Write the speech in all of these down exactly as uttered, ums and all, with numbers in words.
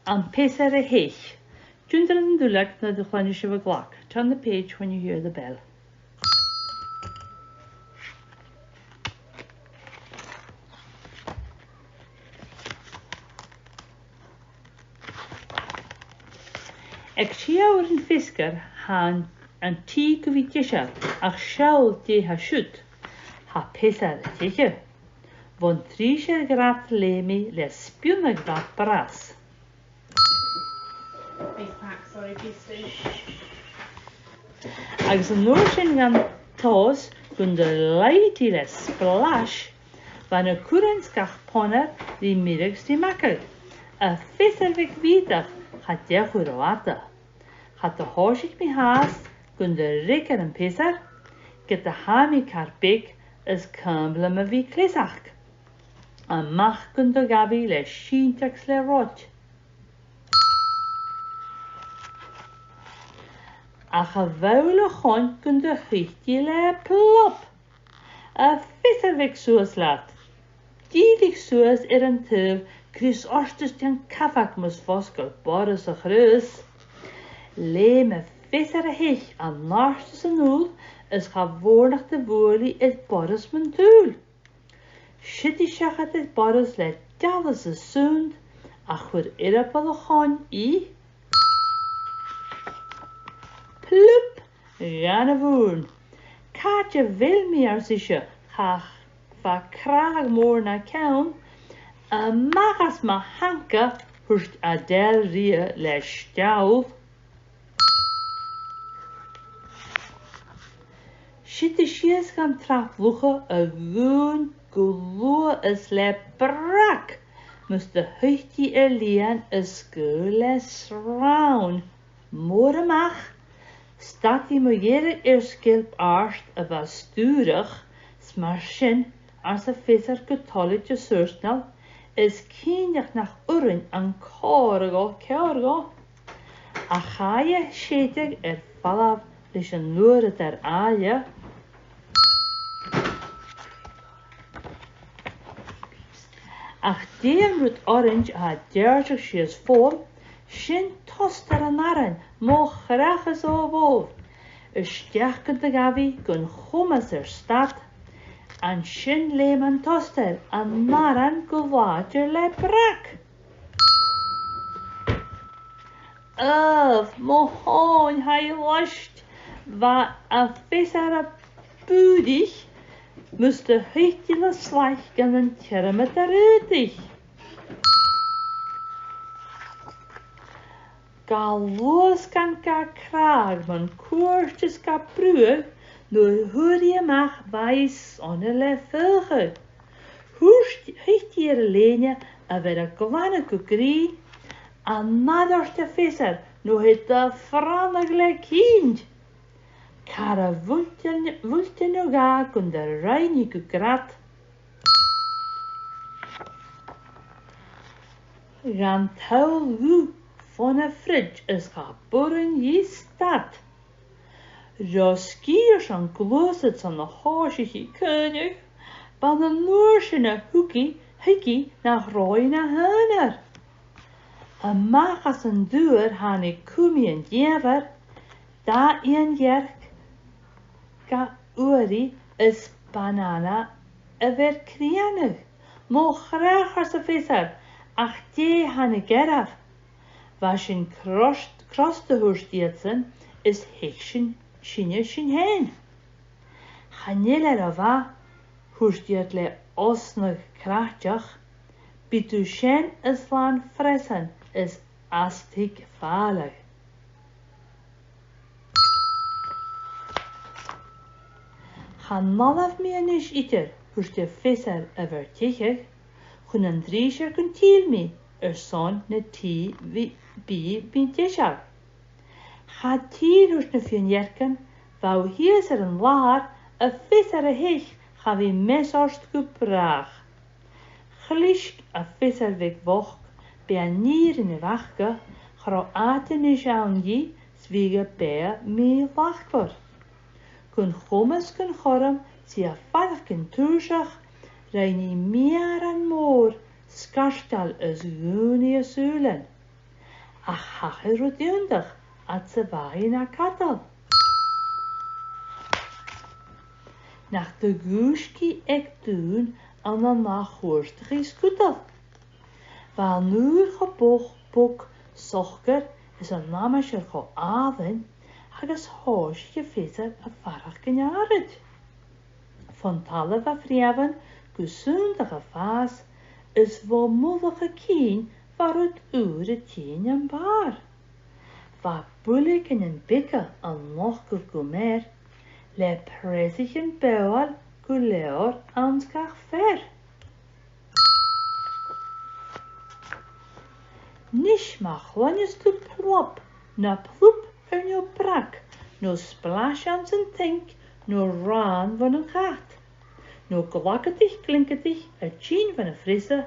Am Peasair a Theich. Tionndaidh an duilleag nuair a chluinneas sibh an glag. Turn the page when you hear the bell. Aig sia uairean feasgar tha an, an tì gu bhith deiseil, ach seall dè tha siud. Tha peasair a' teicheadh. Bhon truinnsear ghrad leum i le spionnadh bhon bhras. Ice pack, sorry, Casey. Agus an uair sin gun tòis, gun do laigh i le splais, bha na curranan gach ponair ri mìreadh 's ri magadh. A Pheasair bheag bhìodach, cha deach thu ro fhada. Cha do thòisich mi fhathast gun do fhreagair am peasair, ged a tha mi car beag is cùm leam a bhith cleasachd. A-mach gun do ghabh i le sìnteag 's le roid. Ach a bheul a' choin gun do thuit i le plop. A Pheasair bheag, suas leat. Dìrich suas air an taobh, crios ort is dèan cabhag mus fosgail Boris a' chrios. Leum a' Pheasair a theich an-àirde 's an iùl, is cha mhòr nach do bhuail i air Boris mun t-sùil. Siud i seachad air Boris le dealas is sunnd, ach chuir earball a' choin i plup dhan a' bhùrn. Càit a bheil mi, ars ise, cha bha cràdh mòr na ceann. A-mach às mo thanca, thuirt Adèle rithe le steall. Siud i sìos dhan trap fhliuch a dhùin gu luath is le brag, mus do thuit i air lìon is sgaoil le srann mòr a-mach. Stad i mu dheireadh air sgeilp àrd a bha stùrach, 's mar sin, ars a' Pheasair gu toilichte saorthail, is cinnteach nach urrainn an còrr a dhol ceàrr dhomh. Ach chaidh a shèideadh air falbh leis an uaireadair àille. Ach dè an rud orains a tha a' deàrrsadh sìos fodham? Sin tostair an arain, mo chreach is o bhobh. A-steach gun do ghabh i gun chomas air stad. An sin leum an tostair an arain gu làidir le brag. Ugh, mo thòin, tha i loisgte. Bha a' Pheasair a' bùirich, mus do thuit i le slaich gun an t-searmad a rèitich. Ga luasgadh, ga cràdh, mun cuairt is ga brùthadh, nuair a fhuair i a-mach bha i sona le faochadh. Thuirt, thuit i air a lèine a bha air a glanadh gu grinn, an ath-rud, a Pheasair, no thèid do phronnadh le cinnt. Car a' mhuiltein, mhuiltein no dhà gun do rinn i gu grad. Dhan toll dhubh fon a' fridge is cha b' urrainn dhi stad. Rud sgìth airson gluasad 's ann a thòisich i caoineadh, b' ann an uair sin a thuig i, thuig i nach robh i na h-aonar. A-mach às an dubhar thàinig cumaidhean dìomhair, dà fhìon-dhearg, ga uair is banana a bha air crìonadh. Mo chreach, ars a' Pheasair, ach dè thàinig oirbh? Bha sinn crost, crosta, thuirt iadsan, is theich sinn, sinne sinn fhèin. Chan eil e ro mhath, thuirt iad le osnadh craiteach, bidh tu sean is làn phreasan is astaig fàileadh. Chan fhalbh mi a-nis idir, thuirt a' Pheasair a bha air teicheadh, chun an truinnseir gun till mi airson na tì bhith, bidh mi deiseil. Cha till, thuirt na fìon-dheargan, bha thu shìos air an làr, a' Pheasair a theich, cha bhi meas ort gu bràth. Chlisg a' Pheasair bheag bhochd, b' e an fhìrinn a bh' aca, cha robh àite a-nis ann dhi 's bhiodh a beatha mì-thlachdmhor. Gun chomas gun chothrom 's i a' faireachdainn tùrsach, rinn i meuran mòr, sgairteil is dhùin i a sùilean. Ach thachair rud iongantach fhad 's a bha i na cadal. Nach do dhùisg i aig dùn ann an ath chuairteachadh sgudal. Bha an ùir cho boch-, bog socair is an aimsir cho àlainn agus thòisich a' phreasar a' faireachdainn àraid. Fon talamh bha freumhan gu sunndach a' fàs, is bho mullach a cinn bha rud ùr a' tighinn am bàrr. Bha builgeanan beaga a' nochdadh gu mear, le preasaichean beothail gu leòr anns gach fear. Nis ma chluinneas tu plop, no plop air neo brag, no splash anns an t-sinc, no ràn bhon a' chat, no glagadaich glincadaich a' tighinn bhon a' phreasa,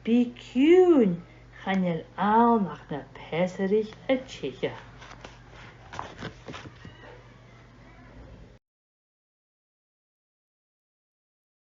bi ciùin, chan eil ann ach na peasaraich a' teicheadh.